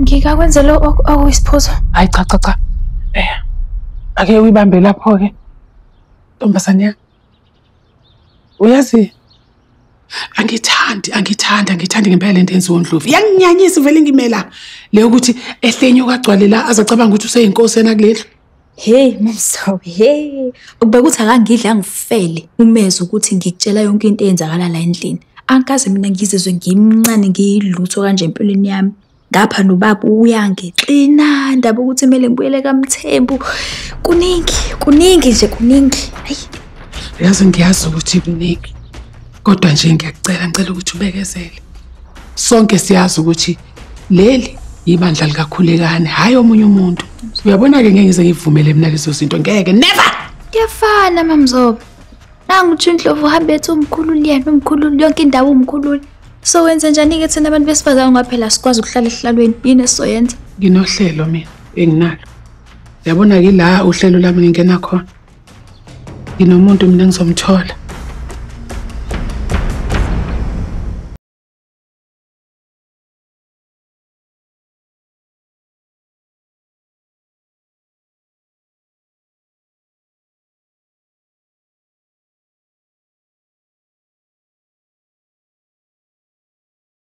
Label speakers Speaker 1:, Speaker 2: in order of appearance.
Speaker 1: Ngikakwenzela okuyisiphuzo.
Speaker 2: Hayi cha cha cha. Ake uyibambe lapho-ke. Ntombazane yami. Uyazi angithandi ngempela lento enziwa uNdlovu. Iyanginyanyisa vele ngimela le ukuthi ehlenyuka agcwale la azacabanga ukuthi useyinkosi yena kulendlu.
Speaker 1: Hey Mamzobe, hey. Ukubeka ukuthi akangidla angifele umezwe ukuthi ngikutshela yonke into eyenzakala la endlini. Angikaze mina ngizizwe ngimncane ngiyilutho kanje empilweni yami. Ngapha nobaba uyangixina ndaba ukuthi kumele ngibuyele kaMthembu. Kuningi, kuningi nje kuningi. Hayi.
Speaker 2: Yazi ngiyazi ukuthi kuningi. Kodwa nje ngiyakucela, ngicela ukuthi ubekezele. Sonke siyazi ukuthi leli ibandla likaKhulekani, hayi omunye umuntu. Uyabona ke ngeke ngize ngivumele mina lezo zinto, ngeke, never.
Speaker 1: Kuyafana Mamzobe. Nangu uthi uNdlovu uhambe ethi umkhululi yena, umkhululi yonke indawo umkhululi. So wenze njani ke thina abantu besifazane ngoba phela sikwazi ukuhlala ehlalweni, yini esizoyenza?
Speaker 2: Nginohlelo mina enginalo. Uyabona ke la uhlelo lami ngingena khona. Nginomuntu mina engizomthola.